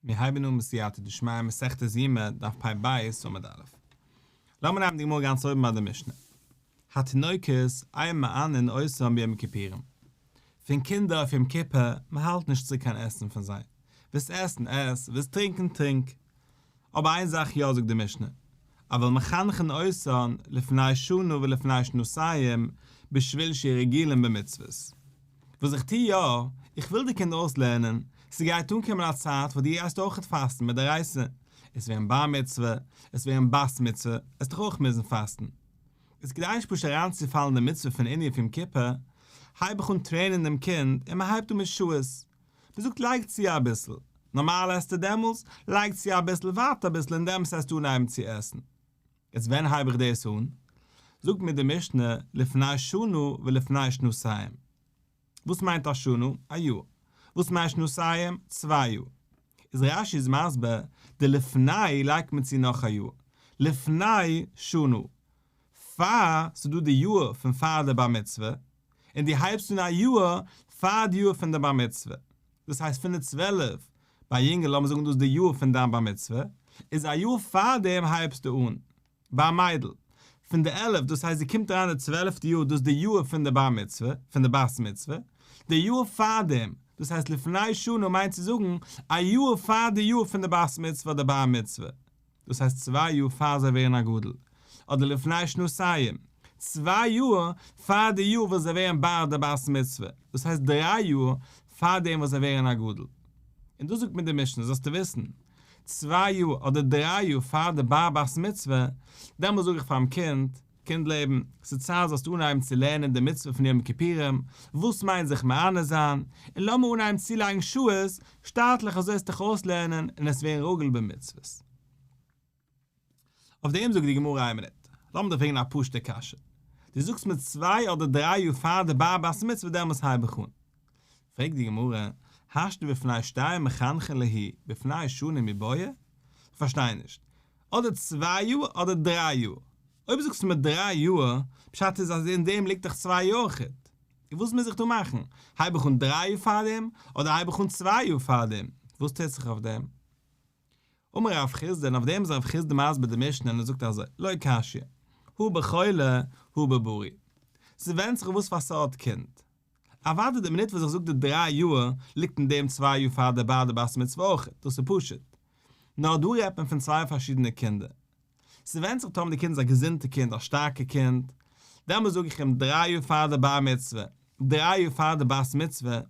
מיר הייבן אן בסייעתא דשמיא מסכת יומא דף פ"ב עמוד א'. לאמיר נעמען די גמרא גאנץ אויבן ביי די משנה. התינוקות אין מענין אותם ביום הכיפורים. פון קינדער אויף יום כיפור, מען האלט נישט צוריק קיין עסן פון זיי. ווילסט עסן, עס, ווילסט טרינקען, טרינק. אבער איין זאך יא זאגט די משנה, אבל מחנכין אותן לפני שנה ולפני שנתיים בשביל שיהיו רגילים במצוות. וואס איך טו יא, איך וויל די קינדער אויסלערנען, ס'גייט אנקומען א צייט וואס דו גייסט אויכעט פאסטן מדאורייתא, עסט ווערן בר מצוה, עסט ווערן בת מצוה, עסט דיך אויך מוזן פאסטן. איז כדי נישט פשוט אריינצופאלן אין די מצוה פון עינוי אויף יום כיפור, הייב איך אן train ען דעם קינד און מ'הייבט אן מיט שעות. מ'זאגט לייג צו אביסל, נארמאל עסטו דעמאלס, לייג צו אביסל, ווארט אביסל און דעמאלס עסטו אנהייבן צו עסן. יעצט ווען הייב איך דאס אן? זאגט מיר די משנה לפני שנה ולפני שנתיים. וואס מיינט א שנה? א יאר. וואס מיינט שנתיים? צוויי יאר. איז רש"י איז מסביר, די לפני לייגט מען צו נאך א יאר. לפני שנה. פאר ס'איז דא די יאר פון פאר די בר מצוה, און דו הייבסט אן א יאר פאר די יאר פון די בר מצוה. דאס הייסט פון די 12, ביי א יונגעל לאמיר זאגן דאס איז די יאר פון דיין בר מצוה, איז א יאר פאר דעם הייבסטו אן. ביי א מיידל, פון די 11, דאס הייסט זי קומט אריין די צוועלפטע יאר, דאס איז די יאר פון די בר מצוה, פון די בת מצוה, די יאר פאר דעם, דאס הייסט לפני שנה מיינט צו זאגן א יאר פאר די יאר פון די בת מצוה אדער בר מצוה. דאס הייסט צוויי יאר פאר זיי ווערן א גדול, אדער לפני שנתיים, צוויי יאר פאר די יאר וואס זיי ווערן בר אדער בת מצוה, דאס הייסט דריי יאר פאר דעם וואס זיי ווערן א גדול. און דאס זאגט מיר די משנה, זאלסטו וויסן, צוויי יאר אדער דריי יאר פאר די בר בת מצוה, דעמאלס זאג איך פאר'ן קינד, קינד לעבן, ס'איז צייט זאלסט אנהייבן צו לערנען די מצוה פון יום כיפורים, וואס מיינט זיך מענה זיין, און לאמיר אנהייבן צולייגן שעות, שטאטליך אזוי עסט דיך אויסלערנען און עסט ווערן רגיל במצוות. אויף דעם זאגט די גמרא איין מינוט, לאמיר דיך פרעגן א פשוט'ע קשיא, דו זאגסט מיר צוויי אדער דריי יאר פאר די בר בת מצוה דעמאלס הייב איך אן. פרעגט די גמרא, השתא בפני שתיים מחנכין להו בפני שנה מיבעיא? כ'פארשטיי נישט, אדער צוויי יאר אדער דריי יאר. אויב זאגסטו מיר דריי יאר, פשט איז אז אין דעם ליגט דאך צוויי יאר אויכעט. און וואס מוז איך דא מאכן? הייב איך אן דריי יאר פארדעם, אדער הייב איך אן צוויי יאר פארדעם? וואס טוט זיך אויף דעם? אמר רב חסדא, און אויף דעם איז רב חסדא מסביר די משנה און ער זאגט אזוי, לא קשיא, הא בחולה הא בבריא. ס'ווענדט זיך וואס פאר סארט קינד. אוודאי די מינוט וואס איך זאג די דריי יאר, ליגט אין דעם צוויי יאר פאר די בר אדער בת מצוה אויכעט, דאס איז פשוט. נאר דא רעדט מען פון צוויי פארשידענע קינדער. ס'ווענדט זיך טאמער די קינד איז א געזונטע קינד, א שטארקע קינד, דעמאלס זאג איך אים דריי יאר פאר די בר מצוה, דריי יאר פאר די בת מצוה,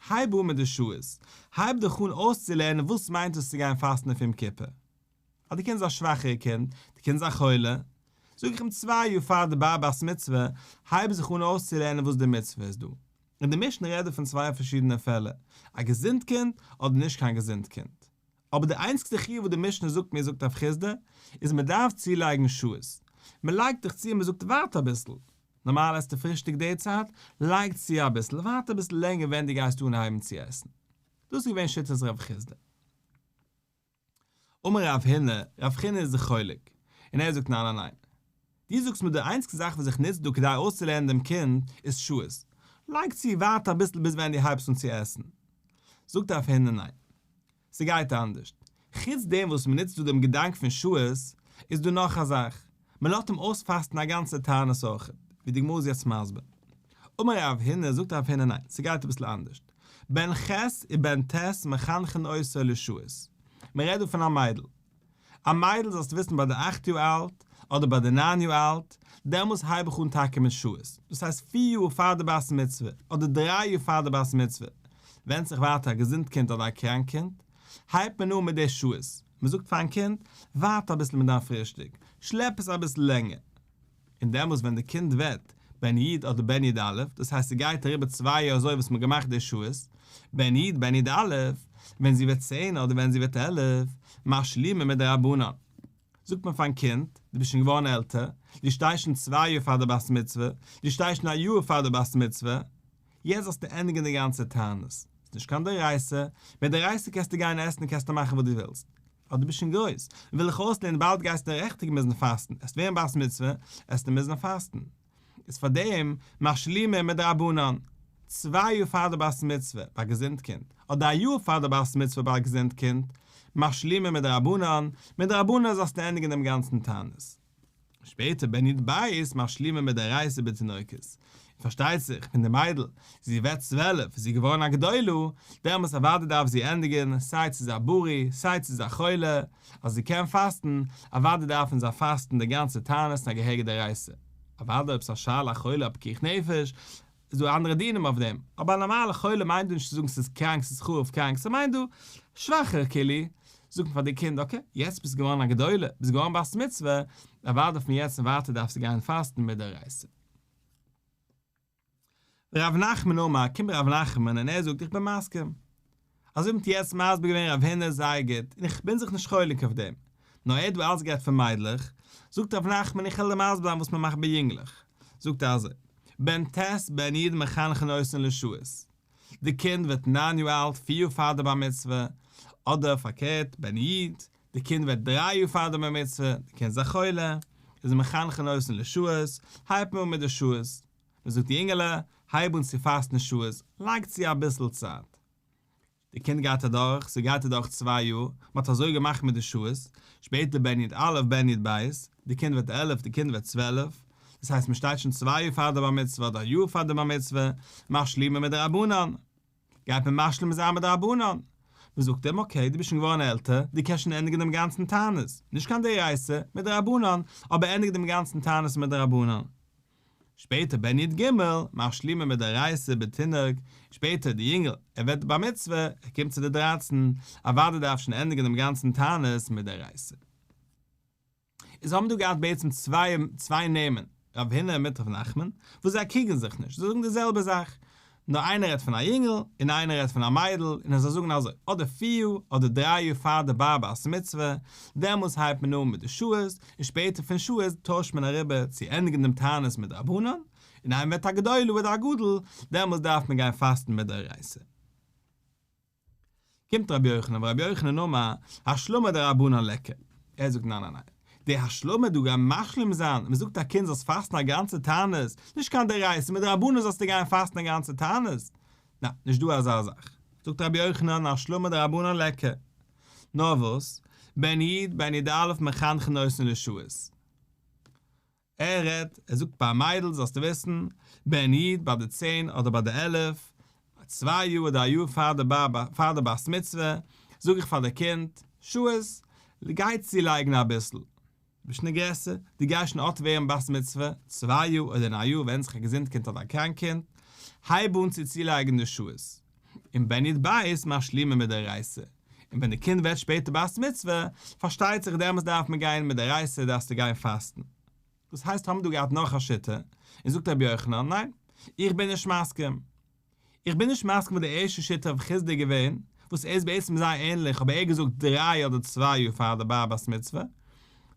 הייב אן מיט די שעות, הייב דיך אן אויסצולערנען וואס מיינט עס צו גיין פאסטן אויף יום כיפור. אז די קינד איז א שוואכערע קינד, די קינד איז א חולה, זאג איך אים צוויי יאר פאר די בר בת מצוה, הייב זיך אן אויסצולערנען וואס די מצוה איז דא. און די משנה רעדט דא פון צוויי פארשידענע פעלער, א געזונט קינד אדער נישט קיין געזונט קינד. אבער די איינציגסטע חיוב וואס די משנה זאגט מיר זאגט רב חסדא, איז מען דארף צולייגן שעות. מען לייגט דיך צו און מען זאגט ווארט אביסל. נארמאל עסטו פרישטאג די צייט, לייג צו אביסל, ווארט אביסל לענגער ווען דו גייסט אנהייבן צו עסן. דאס איז געווען שיטת רב חסדא. אמר רב הונא, רב הונא איז זיך חולק, און ער זאגט ניין ניין ניין. דו זאגסט מיר די איינציגסטע זאך וואס איך נוץ דא כדי אויסצולערנען דעם קינד איז שעות. לייג צו ווארט אביסל ביז ווען דו הייבסט אן צו עסן. זאגט רב הונא ניין. ס'גייט אנדערשט. חוץ דעם וואס מ'נוצט דא דעם געדאנק פון שעות, איז דא נאך א זאך. מ'לאזט אים אויספאסטן א גאנצע תענית אויכעט, ווי די גמרא איז יעצט מסביר. אמר רב הונא, זאגט רב הונא ניין, ס'גייט אביסל אנדערשט. בן ח' ובן ט' מחנכין אותו לשעות. מ'רעדט דא פון א מיידל. א מיידל זאלסטו וויסן ביי די אכט יאר אלט, אדער ביי די ניין יאר אלט, דעמאלס הייב איך אן טאקע מיט שעות, דאס הייסט פיר יאר פאר די בת מצוה, אדער דריי יאר פאר די בת מצוה, ווענדט זיך ווייטער א געזונט קינד אדער א קראנק קינד, הייבט מען אן מיט די שעות, מען זאגט פארן קינד, ווארט אביסל מיט דיין פרישטאג, שלעפ עס אביסל לענגער. און דעמאלס ווען די קינד ווערט בן י' אדער בן י"א, דאס הייסט ס'גייט אריבער צוויי יאר אזוי וואס מ'האט געמאכט די שעות, בן י' בן י"א, ווען זי ווערט צען אדער ווען זי ווערט 11, משלימה מדרבנן. זאגט מען פארן קינד, דו ביסט שוין געווארן עלטער, דו שטייסט שוין צוויי יאר פאר די בת מצוה, דו שטייסט שוין א יאר פאר די בת מצוה, יעצט זאלסטו ענדיגן די גאנצע תענית, ס'איז נישט קיין דאורייתא, מיט דאורייתא קענסטו גיין עסן און קענסטו מאכן וואס דו ווילסט, אבער דו ביסט שוין גרויס, וויל איך אויסלערנען באלד גייסטו ריכטיג מוזן פאסטן, עסט ווערן בת מצוה, עסטו מוזן פאסטן. איז פאר דעם משלימה מדרבנן. צוויי יאר פאר די בת מצוה ביי א געזונט קינד, אדער א יאר פאר די בת מצוה ביי א געזונט קינד, משלימין מדרבנן, מדרבנן זאלסטו ענדיגן דעם גאנצן תענית. שפעטער בן י"ב משלימין מדאורייתא בתינוקות, און פארשטייט זיך ווען די מיידל, זי ווערט 12, איז זי געווארן א גדולה, דעמאלס אוודאי דארף זי ענדיגן, סיי צו איז א בריא, סיי צו איז א חולה, אז זי קען פאסטן, אוודאי דארפן זיי פאסטן די גאנצע תענית און א געהעריגע דאורייתא. אוודאי אויב ס'איז א שאלה א חולה א פיקוח נפש, איז דא אנדערע דינים אויף דעם, אבער א נארמאלע חולה מיינט דא נישט צו זאגן ס'איז קראנק ס'איז חרוב קראנק, ס'מיינט דא שוואכער כאילו, זאגט מען פאר די קינד okay יעצט ביסטו געווארן א גדולה, ביסט געווארן בת מצוה, אוודאי פון יעצט און ווייטער דארפסטו גיין פאסטן מדאורייתא. רב נחמן אמר, קומט רב נחמן און ער זאגט איך בין מסכים. אזוי האט יעצט מסביר געווען רב הונא זייער גוט, און איך בין זיך נישט חולק אויף דעם. נאר ער האט דא אלץ גערעדט פון מיידלעך, זאגט רב נחמן איך וועל דיר מסביר זיין וואס מען מאכט ביי יונגלעך. זאגט ער אזוי, בן ט' בן י' מחנכין אותן לשעות. די קינד ווערט ניין יאר אלט פיר יאר פאר די בר מצוה, אדער פארקערט בן י', די קינד ווערט דריי יאר פאר די בר מצוה, די קינד איז א חולה, איז מחנכין אותן לשעות, הייבט מען אן מיט די שעות. מען זאגט יונגעלע, הייב אן צו פאסטן שעות, לייג צו אביסל צייט. די קינד גייט אדורך, ס'גייט אדורך צוויי יאר, מ'האט אזוי געמאכט מיט די שעות, שפעטער בן י"א בן י"ב, די קינד ווערט 11, די קינד ווערט 12, דאס הייסט מ'שטייט שוין צוויי יאר פאר די בר מצוה אדער א יאר פאר די בר מצוה, משלימין מדרבנן. גייט מען משלים זיין מדרבנן. מ'זאגט אים, okay, דו ביסט שוין געווארן עלטער, דו קענסט שוין ענדיגן דעם גאנצן תענית, נישט קיין דאורייתא, מדרבנן, אבער ענדיג דעם גאנצן תענית מדרבנן. שפעטער בן י"ג, משלימין מדאורייתא בתינוק, שפעטער די יונגל, ער ווערט בר מצוה, ער קומט צו די 13, אוודאי דארף שוין ענדיגן דעם גאנצן תענית מדאורייתא. איז האבן דא געהאט בעצם צוויי נעמען, רב הונא מיט רב נחמן, וואס זיי קריגן זיך נישט, זיי זאגן די זעלבע זאך, נאר איינער רעדט פון א יונגל און איינער רעדט פון א מיידל, און זיי זאגן אזוי, אדער פיר יאר אדער דריי יאר פאר די בר בת מצוה, דעמאלס הייבט מען אן מיט די שעות, און שפעטער פון שעות טוישט מען אריבער צו ענדיגן דעם תענית מדרבנן, און איינער ווערט א גדול אדער א גדול, דעמאלס דארף מען גיין פאסטן מדאורייתא. קומט רבי יוחנן ורבי יוחנן אמר, השלמה דרבנן ליכא. ער זאגט ניין ניין ניין. די השלמה דא גיין משלים זיין, מען זאגט א קינד זאלסט פאסטן א גאנצע תענית, נישט קיין דאורייתא, מדרבנן זאלסטו גיין פאסטן א גאנצע תענית. ניין, נישט דא אזא זאך. זאגט רבי יוחנן, השלמה דרבנן ליכא. נאר וואס, בן י' בן י"א מחנכין אותן לשעות. ער רעדט, ער זאגט ביי א מיידל זאלסטו וויסן, בן י' ביי די 10 אדער ביי די 11, צוויי יאר אדער א יאר פאר די פאר די בת מצוה, זאג איך פאר די קינד, שעות, גיי צולייגן אביסל. ביסט שוין גרעסער, דו גייסט שוין אט ווערן בת מצוה, צוויי יאר אדער אין א יאר ווענדט זיך א געזונט קינד אדער א קראנק קינד, הייב אן צו צולייגן די שעות. און בן י"ב משלימין מדאורייתא, און ווען די קינד ווערט שפעטער בת מצוה, פארשטייט זיך דעמאלס דארף מען גיין מדאורייתא דארפסטו גיין פאסטן. דאס הייסט האבן דא געהאט נאך א שיטה, און זאגט רבי יוחנן, ניין, איך בין נישט מסכים. איך בין נישט מסכים מיט די ערשטע שיטה רב חסדא געווען, וואס ער איז בעצם זייער ענליך, אבער ער האט געזאגט דריי אדער צוויי יאר פאר די בר בת מצוה.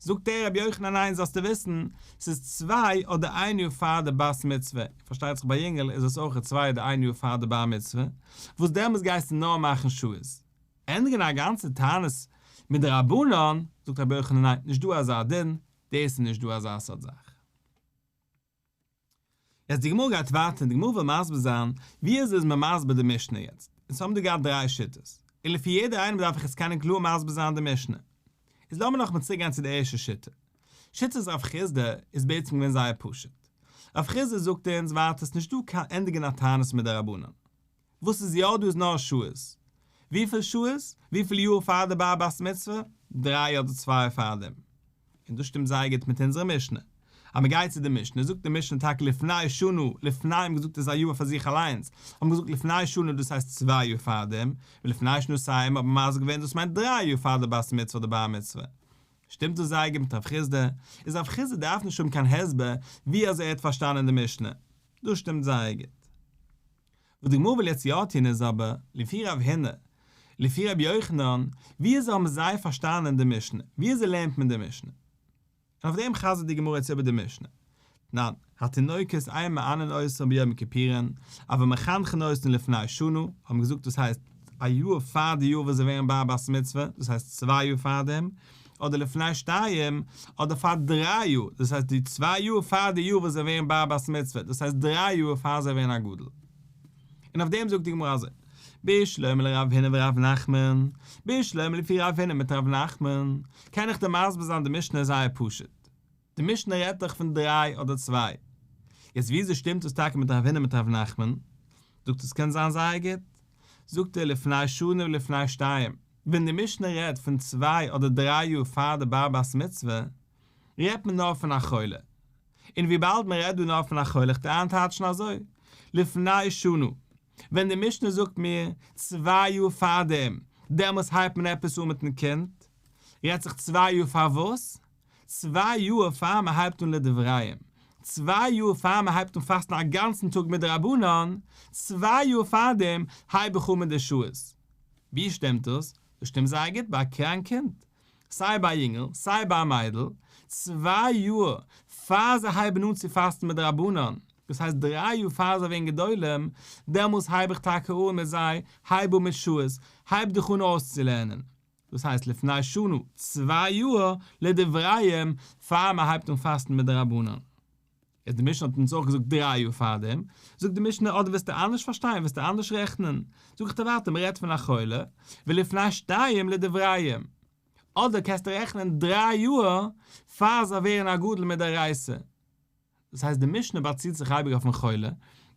זאגט ער רבי יוחנן ניין זאלסטו וויסן, ס'איז צוויי אדער איין יאר פאר די בת מצוה, פארשטייט זיך ביי יונגעל איז עס אויך צוויי אדער איין יאר פאר די בר מצוה, וואס דעמאלס גייסטו נאר מאכן שעות. ענדיגן א גאנצע תענית מדרבנן, זאגט רבי יוחנן ניין, נישט דא אזא דין, דאס איז נישט דא אזא סארט זאך. יעצט די גמרא גייט ווייטער און די גמרא וויל מסביר זיין ווי אזוי איז מען מסביר די משנה יעצט, אונז האבן דא געהאט דריי שיטות, און לפי יעדער איינעם דארף איך יעצט קענען קלאר מסביר זיין די משנה. איז לאמיר נאכאמאל צוריק גיין צו די ערשטע שיטה. שיטת רב חסדא איז בעצם געווען זייער פשוט. רב חסדא זאגט אונז ווייטער ס'נישט דא קיין ענדיגן א תענית מדרבנן. וואס איז יא דא איז נאר שעות. וויפיל שעות? וויפיל יאר פאר די בר בת מצוה? דריי אדער צוויי פאר דעם. און דאס שטימט זייער גוט מיט אונזערע משנה. אז מען גייט צו די משנה, זאגט די משנה טאקע לפני שנה, לפני האבן געזאגט איז א יאר פאר זיך אליינס, האבן געזאגט לפני שנה דאס הייסט צוויי יאר פאר דעם, ולפני שנתיים האט מען מסביר געווען דאס מיינט דריי יאר פאר די בת מצוה אדער בר מצוה. שטימט דאס זייער גוט מיט רב חסדא, איז רב חסדא דארף נישט האבן קיין הסבר ווי אזוי ער האט פארשטאנען די משנה. דאס שטימט זייער גוט. וואס די גמרא וויל יעצט יא טון איז אבער, לפי רב הונא, לפי רבי יוחנן, ווי אזוי האבן זיי פארשטאנען די משנה? ווי אזוי לערנט מען די משנה? און אויף דעם חזר'ט די גמרא יעצט איבער די משנה. תנן, התינוקות אין מענין אותן ביום הכיפורים, אבל מחנכין אותן לפני שנה, האבן געזאגט דאס הייסט א יאר פאר די יאר וואס זיי ווערן בר בת מצוה, דאס הייסט צוויי יאר פאר דעם, אדער לפני שתיים, אדער פאר דריי יאר, דאס הייסט די צוויי יאר פאר די יאר וואס זיי ווערן בר בת מצוה, דאס הייסט דריי יאר פאר זיי ווערן א גדול. און אויף דעם זאגט די גמרא אזוי, בשלמא לרב הונא ורב נחמן, בשלמא לפי רב הונא מיט רב נחמן, קען איך דיר מסביר זיין די משנה זייער פשוט. די משנה רעדט דאך פון דריי אדער צוויי. יעצט וויאזוי שטימט דאס טאקע מיט רב הונא מיט רב נחמן? זאגט עס קען זיין זייער גוט. זאגט ער לפני שנה ולפני שתיים, ווען די משנה רעדט פון צוויי אדער דריי יאר פאר די בר בת מצוה, רעדט מען נאר פון א חולה. און וויבאלד מען רעדט דא נאר פון א חולה איך טו איינטייטשן אזוי, לפני שנה, ווען די משנה זאגט מיר צוויי יאר פארדעם, דעמאלס הייבט מען עפעס אן מיטן קינד, רעדט זיך צוויי יאר פאר וואס? צוויי יאר פאר מען הייבט אן לדבריהם, צוויי יאר פאר מען הייבט אן פאסטן א גאנצן טאג מדרבנן, צוויי יאר פארדעם הייב איך אן מיט די שעות. ווי שטימט דאס? דאס שטימט זייער גוט ביי א קראנק קינד. סיי ביי א יונגל סיי ביי א מיידל, צוויי יאר פאר זיי הייבן אן צו פאסטן מדרבנן, דאס הייסט דריי יאר פאר זיי ווערן גדולים, דעמאלס הייב איך טאקע אן מיט זיי, הייב אן מיט שעות, הייב דיך אן אויסצולערנען, דאס הייסט לפני שנה, צוויי יאר, לדבריהם, פאר מען הייבט אן פאסטן מדרבנן. איז די משנה האט אונז אויך געזאגט דריי יאר פארדעם, זאגט די משנה אדער וועסטו אנדערש פארשטיין וועסטו אנדערש רעכענען, זאג איך דיר ווייטער מען רעדט פון א חולה, ולפני שתיים לדבריהם, אדער קענסטו רעכענען דריי יאר פאר זיי ווערן א גדול מדאורייתא, דאס הייסט די משנה באציט זיך אייביג אויפן חולה,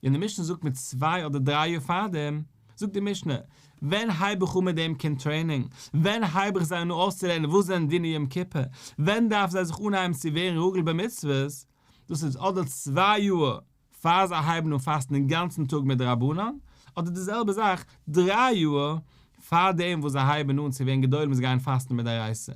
און די משנה זאגט מיט צוויי אדער דריי יאר פארדעם, זאגט די משנה, ווען הייב איך אן מיט דעם קינד training? ווען הייב איך זיי אן אויסצולערנען וואס זענען דיני יום כיפור? ווען דארף זיי זיך אנהייבן צו ווערן רגיל במצוות? דאס איז אדער צוויי יאר פאר זיי הייבן אן פאסטן אינגאנצן טאג מדרבנן, אדער די זעלבע זאך דריי יאר פאר דעם וואס זיי הייבן אן צו ווערן גדולים און זיי גייען פאסטן מדאורייתא.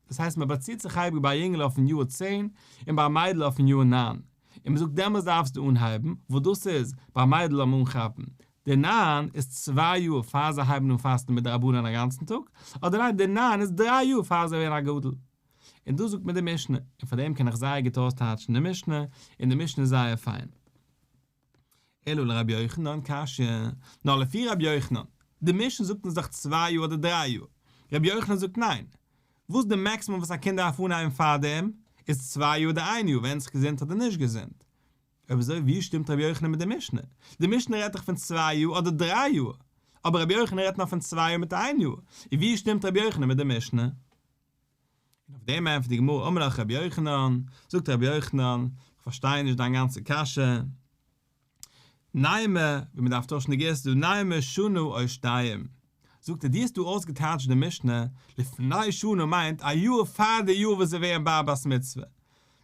דאס הייסט מען באציט זיך אייביג ביי א יונגל אויפן יאר צען און ביי א מיידל אויפן יאר ניין, און מען זאגט דעמאלס דארפסטו אנהייבן, וואס דאס איז ביי א מיידל לאמיר אנכאפן די ניין איז צוויי יאר פאר זיי הייבן אן פאסטן מדרבנן א גאנצן טאג, אדער ניין די ניין איז דריי יאר פאר זיי ווערן א גדול. און דאס זאגט מיר די משנה, און פאר דעם קען איך זייער גוט אויסטייטשן די משנה, און די משנה איז זייער פיין. אלא לרבי יוחנן קשיא, נאר לפי רבי יוחנן, די משנה זאגט אונז דאך צוויי יאר אדער דריי יאר, רבי יוחנן זאגט ניין, וואס די maximum וואס א קינד דארף אנהייבן פארדעם איז צוויי יאר אדער איין יאר ווענדט זיך געזונט אדער נישט געזונט. אויב אזוי ווי שטימט רבי יוחנן מיט די משנה? די משנה רעדט דאך פון צוויי יאר אדער דריי יאר, אבער רבי יוחנן רעדט נאר פון צוויי יאר מיט איין יאר, און ווי שטימט רבי יוחנן מיט די משנה? און אויף דעם ענטפערט די גמרא אמר לך רבי יוחנן, זאגט רבי יוחנן, איך פארשטיי נישט דיין גאנצע קשיא, נימא, ווי מען דארף טוישן די גירסא דא, נימא שנה או שתיים. זאגט ער, דו האסט דא אויסגעטייטשט די משנה, לפני שנה מיינט א יאר פאר די יאר וואס זיי ווערן בר בת מצוה.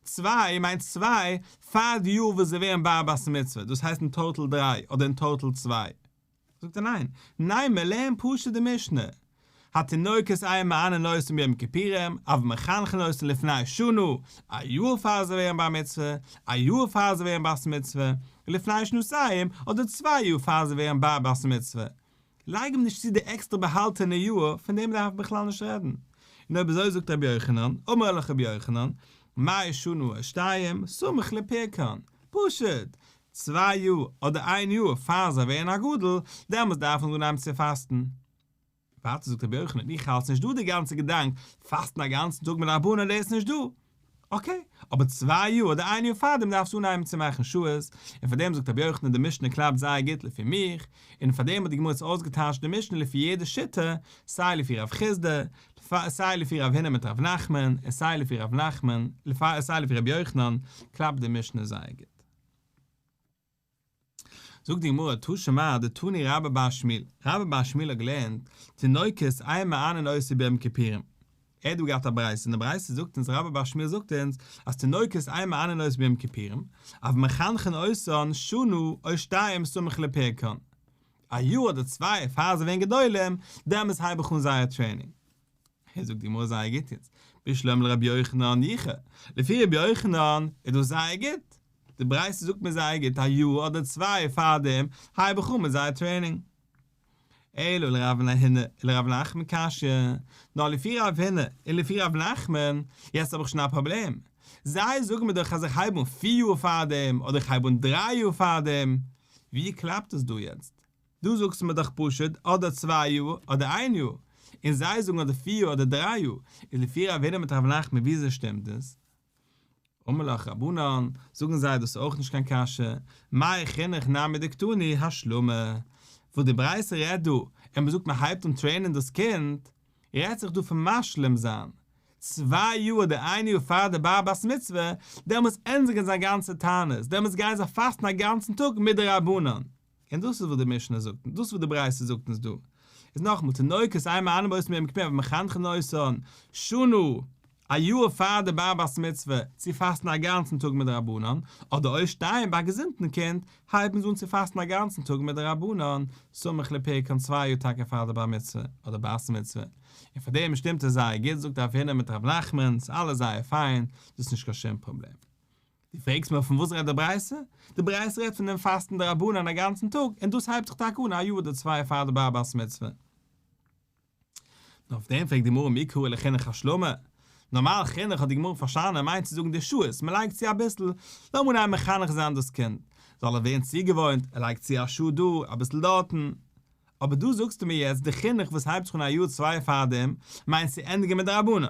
צוויי מיינט צוויי פאר די יאר וואס זיי ווערן בר בת מצוה, דאס הייסט אין total דריי אדער אין total צוויי. זאגט ער ניין, ניין מען לערנט פשוט די משנה, התינוקות אין מענין אותן ביום כיפורים, אבל מחנכין אותן לפני שנה, א יאר פאר זיי ווערן בר מצוה, א יאר פאר זיי ווערן בת מצוה, ולפני שנתיים, אדער צוויי יאר פאר זיי ווערן בר בת מצוה. לייג אים נישט צו די עקסטערע באהאלטענע יאר, פון דעם דארף מען בכלל נישט רעדן. און אויב אזוי זאגט רבי יוחנן, אמר לך רבי יוחנן, מאי שנה או שתיים, סמוך לפרקן, פשוט, צוויי יאר אדער איין יאר פאר זיי ווערן א גדול, דעמאלס דארף מען אנהייבן צו פאסטן. ווייטער זאגט רבי יוחנן, איך האלט ס'נישט דא די גאנצע געדאנק, פאסטן א גאנצן טאג מדרבנן דאס איז נישט דא. okay, אבער צוויי יאר אדער איין יאר פארדעם דארפסטו אנהייבן צו מאכן שעות, און פאר דעם זאגט רבי יוחנן די משנה קלאפט זייער גוט לפי מיך, און פאר דעם האט די גמרא יעצט אויסגעטייטשט די משנה לפי יעדע שיטה, סיי לפי רב חסדא, סיי לפי רב הונא מיט רב נחמן, און סיי לפי רב נחמן, סיי לפי רבי יוחנן, קלאפט די משנה זייער גוט. זאגט די גמרא, תא שמע דתני רבה בר שמואל, רבה בר שמואל האט געלערנט, תינוקות אין מענין אותן ביום כיפורים. ער האט דא געהאט א ברייתא, און די ברייתא זאגט אונז, רבה בר שמואל זאגט אונז, אז תינוקות אין מענין אותן ביום כיפורים, אבל מחנכין אותן שנה או שתיים סמוך לפרקן. א יאר אדער צוויי פאר זיי ווערן גדולים, דעמאלס הייב איך אן זייער training. העי זאגט די גמרא זייער גוט יעצט, בשלמא לרבי יוחנן ניחא, לפי רבי יוחנן איז דאס זייער גוט, די ברייתא זאגט מיר זייער גוט א יאר אדער צוויי פארדעם הייב איך אן מיט זייער training. אלא לרב הונא ולרב נחמן קשיא, נאר לפי רב הונא און לפי רב נחמן, יעצט האב איך שוין א פראבלעם, זיי זאגן מיר דאך אז איך הייב אן פיר יאר פארדעם אדער איך הייב אן דריי יאר פארדעם, ווי קלאפט עס דא יעצט? דו זאגסט מיר דאך פשוט אדער צוויי יאר אדער איין יאר, און זיי זאגן אדער פיר יאר אדער דריי יאר, איז לפי רב הונא מיט רב נחמן וויאזוי שטימט דאס? אמר לך רבנן, זאגן זיי דאס איז אויך נישט קיין קשיא, מאי חינוך נמי דקתני השלמה. וואס די ברייתא רעדט דא, און מען זאגט מען הייבט אן train ען דאס קינד, רעדט זיך דא פון משלים זיין, צוויי יאר אדער איין יאר פאר די בר בת מצוה, דעמאלטס ענדיגן זיי גאנצע תענית, דעמאלטס גייען זיי פאסטן א גאנצן טאג מדרבנן. און דאס איז וואס די משנה זאגט, און דאס איז וואס די ברייתא זאגט אונז דא. איז נאכאמאל, תינוקות אין מענין אותן ביום כיפור אבל מחנכין אותן שנה, א יאר פאר די בר בת מצוה, צו פאסטן א גאנצן טאג מדרבנן, אדער או שתים ביי א געזונטן קינד, הייבן זיי אן צו פאסטן א גאנצן טאג מדרבנן, סמוך לפרקן צוויי יאר טאקע פאר די בר מצוה, אדער בת מצוה. און פאר דעם שטימט עס זייער גוט, זאגט רב הונא מיט רב נחמן, ס'איז אלעס זייער פיין, דאס איז נישט קיין שום פראבלעם. דו פרעגסט מיר פון וואס רעדט די ברייתא? די ברייתא רעדט פון דעם פאסטן דרבנן א גאנצן טאג, און דאס הייבט זיך טאקע אן א יאר אדער צוויי פאר די בר בת מצוה. נאר אויף דעם פרעגט די גמרא מי קרי לחינוך השלמה? נארמאל חינוך האט די גמרא פארשטאנען מיינט צו זאגן די שעות, מען לייגט צו אביסל, לאמיר אנהייבן מחנך זיין דאס קינד, זאל ער ווערן צוגעוואוינט, ער לייגט צו א שעה דא, אביסל דארטן. אבער דא זאגסטו מיר יעצט די חינוך וואס הייבט זיך אן א יאר צוויי פארדעם, מיינט צו ענדיגן מדרבנן.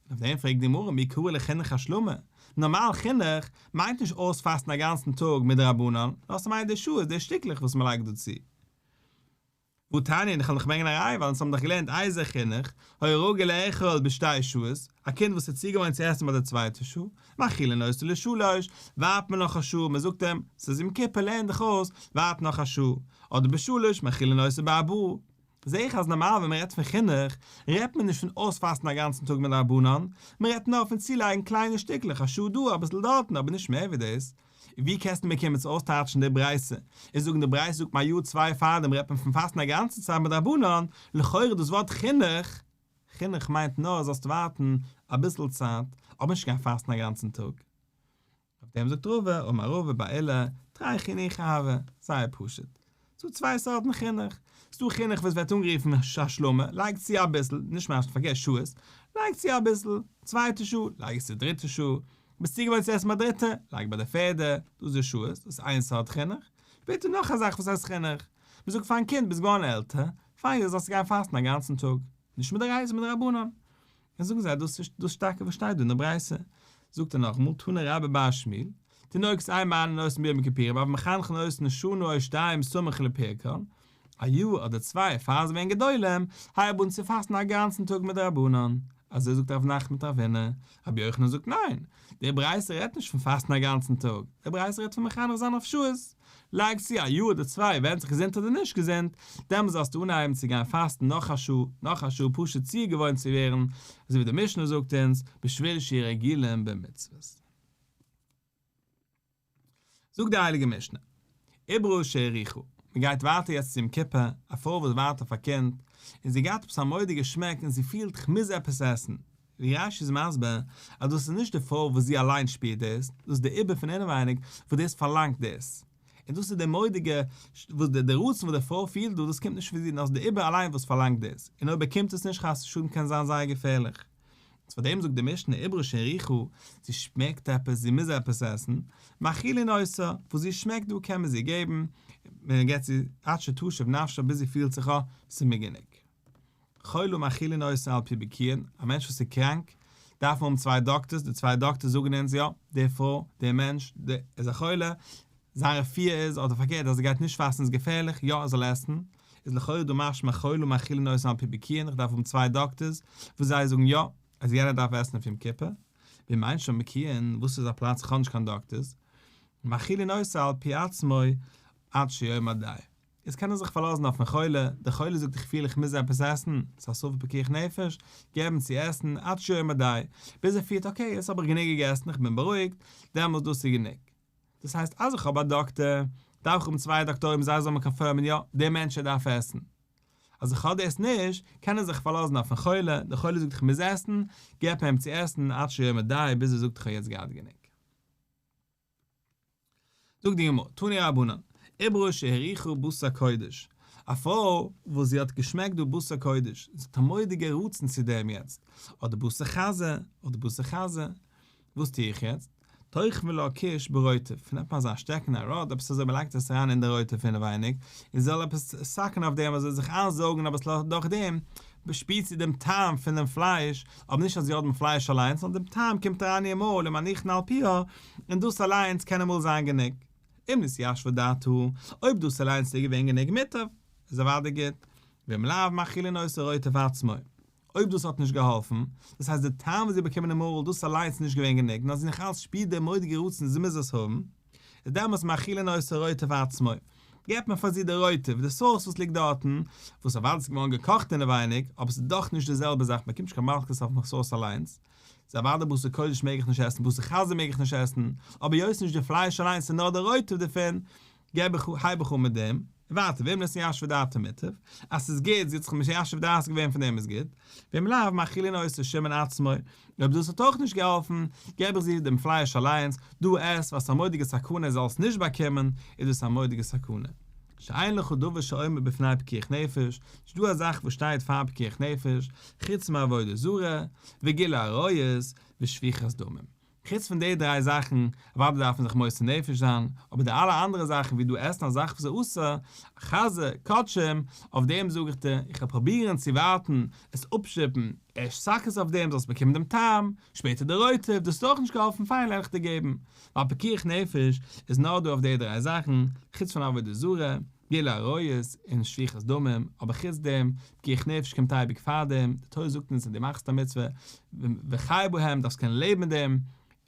אויף דעם פרעגט די גמרא מי קרי לחינוך השלמה, נארמאל חינוך מיינט נישט אויספאסטן א גאנצן טאג מדרבנן, נאר ס'מיינט די שעות, די שטיקלעך וואס מ'לייגט דא צו. והא תניא, און איך וועל דיך ברענגען א ראיה ווייל אונז האבן דאך געלערנט איזה חינוך, היה רגיל לאכול בשתי שעות, א קינד וואס איז צוגעוואוינט צו עסן ביי די צווייטע שעה, מאכילין אותו לשלוש, ווארט מען נאך א שעה, מען זאגט אים, ס'איז יום כיפור לערן דיך אויס, ווארט נאך א שעה, אדער בשלוש, מאכילין אותו בארבעה. זעה איך אז נארמאל ווען מען רעדט פון חינוך, רעדט מען נישט פון אויספאסטן א גאנצן טאג מדרבנן, מען רעדט נאר פון צולייגן קליינע שטיקלעך א שעה דא אביסל דארטן אבער נישט מער ווי דאס. ווי קענסטו מיר קומען צו אויסטייטשן די ברייתא און זאגן די ברייתא זאגט מיר א יאר צוויי פארדעם רעדט מען פון פאסטן א גאנצע צייט מדרבנן, לכאורה דאס ווארט חינוך, חינוך מיינט נאר זאלסט ווארטן אביסל צייט, אבער נישט גיין פאסטן א גאנצן טאג. אויף דעם זאגט רבא, אמר רבא בר עולא, תרי חינוכי הוו, זייער פשוט. ס'דא צוויי סארטן חינוך. ס'דא חינוך וואס ווערט אנגערופן השלמה, לייג צו אביסל, נישט ממש פארגעס שעות, לייג צו אביסל, צווייטע שעה, לייג עס צו דריטע שעה, ביסט צוגעוואוינט צו עסן ביי דריטע, לייג ביי די פערדע, דאס איז די שעות, דאס איז איין סארט חינוך. שפעטער נאך א זאך וואס הייסט חינוך, מ'זאגט פארן קינד ביסט געווארן עלטער, פיין יעצט זאלסטו גיין פאסטן א גאנצן טאג, נישט מדאורייתא מדרבנן. און זאגן זיי דאס איז דאס טאקע וואס שטייט דא אין די ברייתא, זאגט ער נאכאמאל תנא רבה בר שמואל, תינוקות אין מענין אותן ביום הכיפורים אבל מחנכין אותן שנה או שתיים סמוך לפרקן, א יאר אדער צוויי פאר זיי ווערן גדולים, הייב אן צו פאסטן א גאנצן טאג מדרבנן, אזוי זאגט רב נחמן מיט רב הונא, רבי יוחנן זאגט ניין, די ברייתא רעדט נישט פון פאסטן א גאנצן טאג, די ברייתא רעדט פון מחנך זיין אויף שעות, לייג צו א יאר אדער צוויי ווענדט זיך געזונט אדער נישט געזונט, דעמאלס זאלסטו אנהייבן צו גיין פאסטן נאך א שעה, נאך א שעה פשוט צוגעוואוינט צו ווערן, אזוי ווי די משנה זאגט אונז, בשביל שיהיו רגילים במצוות. זאגט די הייליגע משנה, עוברה שהריחה, מען גייט ווייטער יעצט צו יום כיפור, א פרוי וואס ווארט אויף א קינד, און זי געהאט עפעס א מורא'דיגע שמעק און זי פילט כ'מוז עפעס עסן, ווי רש"י איז מסביר אז דאס איז נישט די פרוי וואס זי אליין שפירט דאס, דאס איז די עובר פון אינעווייניג וואס דאס פארלאנגט דאס, און דאס איז די מורא'דיגע וואס די רצון וואס די פרוי פילט דא, דאס קומט נישט פון זי נאר ס'איז די עובר אליין וואס פארלאנגט דאס, און אויב באקומט עס נישט חס ושלום קען זיין זייער געפערליך. איז פאר דעם זאגט די משנה עוברה שהריחה, זי שמעקט עפעס, זי מוז עפעס עסן, מאכילין אותה, וואס זי שמעקט דא קען מען זי געבן, מען געבט זי עד שתשב נפשה ביז זי פילט זיך אה, ס'איז מיר גענוג. חולה מאכילין אותה על פי בקיאין, א מענטש וואס איז קראנק, דארף מען האבן צוויי דאקטערס, די צוויי דאקטערס זאגן אונז יא, די פרוי, דער מענטש, די, איז א חולה, זיין רפואה איז, אדער פארקערט אז ער גייט נישט פאסטן איז געפערליך, יא ער זאל עסן, איז לכאורה דא משמע חולה מאכילין אותה על פי בקיאין, איך דארף האבן צוויי דאקטערס וואס זיי זאגן יא, אז יענער דארף עסן אויף יום כיפור, ואם אין שם בקיאין, וואס איז א פלאץ איך האב נישט קיין דאקטערס, מאכילין אותה על פי עצמו עד שיאמר די. איז קען ער זיך פארלאזן אויפן חולה, דער חולה זאגט איך פיל איך מוז עפעס עסן, ס'איז א ספק פיקוח נפש, געב אים צו עסן, עד שיאמר די, ביז ער פילט okay יעצט האב איך גענוג געגעסן איך בין בארואיגט, דעמאלס דאס איז גענוג. דאס הייסט אז איך האב א דאקטער, דארף איך האבן צוויי דאקטוירים זיי זאלן מיר confirm ען יא, דער מענטש ער דארף עסן. אז איך האב דאס נישט, קען ער זיך פארלאזן אויפן חולה, דער חולה זאגט איך מוז עסן, געב אים צו עסן עד שיאמר די ביז ער זאגט איך האב יעצט געהאט גענוג. זאגט די גמרא, תנו רבנן, עוברה שהריחה בשר קודש, א פרוי וואס זי האט געשמעקט דא בשר קודש, זי האט א מורא'דיגע רצון צו דעם יעצט, אדער בשר חזיר, אדער בשר חזיר, וואס טו איך יעצט? תוחבין לה כוש ברוטב, נעמט מען אזא שטעקן א rod, עפעס אזוי מען לייגט עס אריין אין די רוטב אינעווייניג, און זי זאל עפעס suck ען אויף דעם אזוי זיך איינזויגן אביסל דורך דעם שפירט זי דעם טעם פון דעם פלייש, אבער נישט אז זי האט דעם פלייש אליינס, נאר דעם טעם קומט אריין אין איר מויל ומניחין על פיה, און דאס אליינס קען אמאל זיין גענוג. אם נתיישבה דעתה, אויב דאס אליינס איז געווען גענוג מוטב. איז אוודאי גוט, ואם לאו מאכילין אותה רוטב עצמו. אויב דאס האט נישט געהאלפן, דאס הייסט די טעם וואס זי האט באקומען אין מויל דאס אליינס איז נישט געווען גענוג, נאר זי נאך אלץ שפירט די מורא'דיגע רצון זי מוז עס האבן, איז דעמאלטס מאכילין אותה רוטב עצמו, געבט מען פאר זי די רוטב, די סאוס וואס ליגט דארטן, וואס אוודאי איז געווארן געקאכט אינעווייניג, אבער ס'איז דאך נישט די זעלבע זאך, מ'באקומט נישט קיין מלקות אויפן סאוס אליינס, איז אוודאי בשר קודש מעג איך נישט עסן, בשר חזיר מעג איך נישט עסן, אבער היות נישט די פלייש אליינס ס'איז נאר די רוטב דערפון, געב איך, הייב איך אן מיט דעם, און ווייטער, ואם נתיישבה דעתה מוטב, אז ס'איז גוט, זי האט זיך מיישב דעת געווען פון דעם איז גוט, ואם לאו מאכילין אותה שומן עצמו, אויב דאס האט אויך נישט געהאלפן, געב איך זי דעם פלייש אליינס, דו עס, ווייל ס'איז א מורא'דיגע סכנה זאלסט נישט באקומען, איז דאס א מורא'דיגע סכנה. שאין לך דבר שעומד בפני פיקוח נפש, נישט דא א זאך וואס שטייט פאר פיקוח נפש, חוץ מעבודה זרה, וגילוי עריות, ושפיכת דמים. חוץ פון די דריי זאכן, אוודאי דארף מען זיך מוסר נפש זיין, אבער די אלע אנדערע זאכן ווי דו עסן א זאך וואס איז אסור, חזיר, קדשים, אויף דעם זאג איך דיר, איך וועל פרובירן צו ווארטן, עס אפשטופן, ערשט סכות אויף דעם זאלסט באקומען דעם טעם, שפעטער די רוטב, דאס האט אויך נישט געהאלפן פיין וועל איך דיר געבן, ווייל פיקוח נפש איז נאר דא אויף די דריי זאכן, חוץ פון עבודה זרה, גילוי עריות און שפיכת דמים, אבער חוץ דעם, פיקוח נפש קומט אייביג פאר דעם, די תורה זאגט אונז אז דו מאכסט א מצוה, וחי בהם, דארפסט קענען לעבן מיט דעם,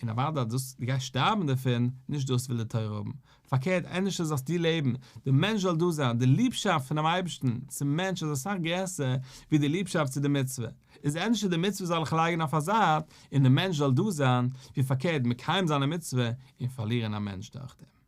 און אוודאי אז דאס, דו גייסט שטארבן דערפון, נישט דאס וויל די תורה האבן, פארקערט ענדערש זאלסטו לעבן, דער מענטש זאל דא זיין, די ליבשאפט פונעם אייבערשטן צום מענטש איז אסאך גרעסער ווי די ליבשאפט צו די מצוה, איז ענדערש די מצוה זאל איך לייגן אויף א זייט און דער מענטש זאל דא זיין, ווי פארקערט מקיים זיין א מצוה און פארלירן א מענטש דורכדעם.